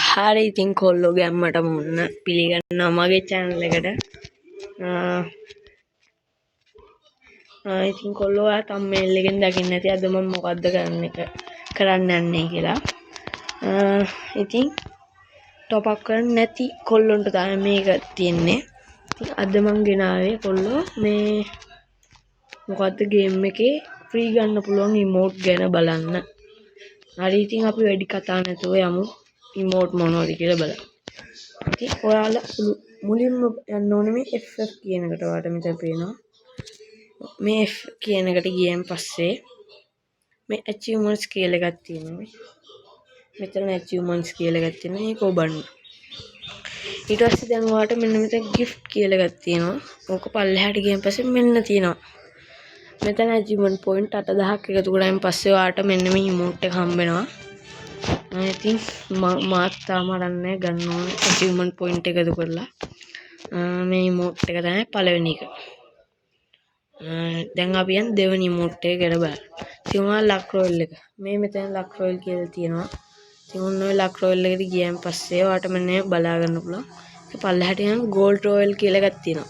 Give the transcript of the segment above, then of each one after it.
හරි, ඉතින් කොල්ලෝ ගැම්මටම ඔන්න පිළිගන්නවා මගේ චැනල් එකට. ඉතින් කොල්ලෝ ඔයා තම්බ්නේල් එකෙන් දකින්න ඇති අද මම මොකද්ද කරන්න යන්නේ කියලා. ඉතින් ටොප් අප් කරන්න නැති කොල්ලොන්ට තමයි මේක තියෙන්නේ. ඉතින් අද මං ගෙනාවේ කොල්ලෝ මේ මොකද්ද ගේම් එකේ ෆ්‍රී ගන්න පුළුවන් ඉමෝට් ගැන බලන්න. හරි, ඉතින් අපි වැඩි කතා නැතුව යමු ඉමෝට් මොනවද කියලා බලන්න. ඉතින් ඔයාලා මුලින්ම යන්න ඕනේ මේ FF කියන එකට. ඔයාලට මෙතන පේනවා. මේ F කියන එකට ගියන් පස්සේ මේ ඇචීව්මන්ට්ස් කියලා එකක් තියෙනවා. මෙතන ඇචීව්මන්ට්ස් කියලා එකක් තියෙනවා. ඒක ඔබන්න. ඊට පස්සේ දැන් ඔයාලට මෙන්න මෙතන ගිෆ්ට් කියලා එකක් තියෙනවා. ඕක පල්ලෙහාට ගියන් පස්සේ මෙන්න තියෙනවා. මෙතන ඇචීව්මන්ට් පොයින්ට් 8000ක් එකතු කරායින් පස්සේ ඔයාලට මෙන්න මේ ඉමෝට් එක හම්බ වෙනවා. ඉතින් මාත් තාම අරන් නෑ, ගන්න ඕනේ ඇචීව්මන්ට් පොයින්ට් එකතු කරලා. මේ ඉමෝට් එක තමයි පළවෙනි එක. දැන් අපි යන් දෙවෙනි ඉමෝට් එක ගැන බලන්න. ඉතින් ඔයා ලක් රොයල් එක. මේ මෙතන ලක් රොයල් කියලා තියෙනවා. ඉතින් ඔන්න ඔය ලක් රොයල් එකට ගියන් පස්සේ ඔයාට මෙන්න බලා ගන්න පුළුවන්. ඒක පල්ලෙහාට යන ගෝල්ඩ් රොයල් කියලා එකක් තියෙනවා.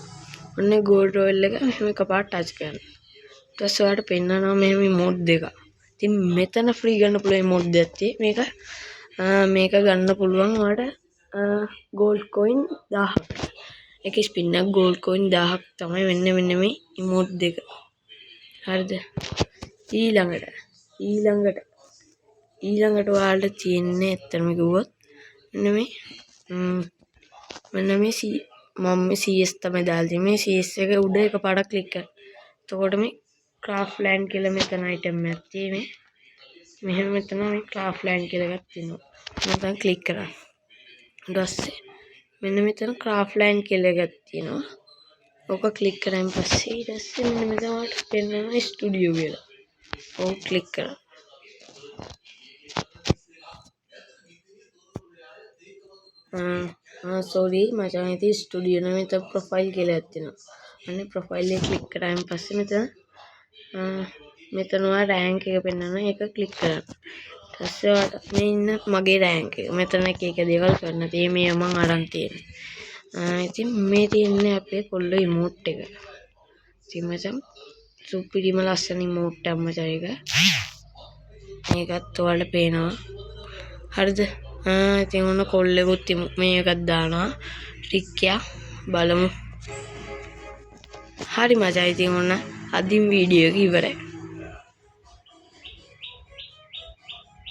ඔන්න ගෝල්ඩ් රොයල් එක මෙහෙම එකපාරට ටච් කරන්න. ඊට පස්සේ ඔයාලට පෙන්නනවා මෙහෙම ඉමෝට් දෙකක්. ඉතින් මෙතන ෆ්‍රී ගන්න පුළුවන් ඉමෝට් දෙකක් තියෙයි. මේක ගන්න පුළුවන් ඔයාලට ගෝල්ඩ් කොයින් 1000ක්. ඒක ස්පින් එකක් ගෝල්ඩ් කොයින් 1000ක් තමයි වෙන්නේ මෙන්න මේ ඉමෝට් දෙක. හරිද? ඊළඟට ඊළඟට ඔයාලට තියෙන්නේ ඇත්තටම කිව්වොත් මෙන්න මේ C, මම මේ CS තමයි දාලා තියෙන්නේ. මේ CS එක උඩ එකපාරක් ක්ලික් කරන්න. එතකොට මේ ක්‍රාෆ්ට් ලෑන්ඩ් කියලා මෙතන අයිටම් එකක් තියෙන්නේ. මෙහෙම මෙතන මේ ක්‍රාෆ්ට් ලෑන්ඩ් කියලා එකක් තියෙනවා. මෙතන ක්ලික් කරන්න. ඊට පස්සේ මෙන්න මෙතන ක්‍රාෆ්ට් ලෑන්ඩ් කියලා එකක් තියෙනවා. ඕක ක්ලික් කරාන් පස්සේ ඊට පස්සේ මෙන්න මෙතන ඔයාලට පෙන්නනවා ස්ටුඩියෝ කියලා. ඕක ක්ලික් කරන්න. සෝරි මචං, ඉතින් ස්ටුඩියෝ නෙමෙයි, මෙතන ප්‍රොෆයිල් කියලා එකක් තියෙනවා. අන්න ප්‍රොෆයිල් එක ක්ලික් කරාන් පස්සේ මෙතන ඔයා රෑන්ක් එක පෙන්නනවා. ඒක ක්ලික් කරන්න. ඊට පස්සේ ඔයාලට මේ ඉන්න මගේ රෑන්ක් එක. මෙතන එක එක දේවල් කරන්න තියෙන්නේ. මේ මං අරන් තියෙන්නේ. ඉතින් මේ තියෙන්නේ අපේ කොල්ලෝ ඉමෝට් එක. ඉතින් මචං සුපිරිම ලස්සන ඉමෝට් එකක් මචං ඒක. මේකත් ඔයාලට පේනවා. හරිද? ඉතින් ඔන්න කොල්ලෙකුත් මේ එකක් දානවා. ටිකක් බලමු. හරි මචං, ඉතින් ඔන්න අදින් වීඩියෝ එක ඉවරයි.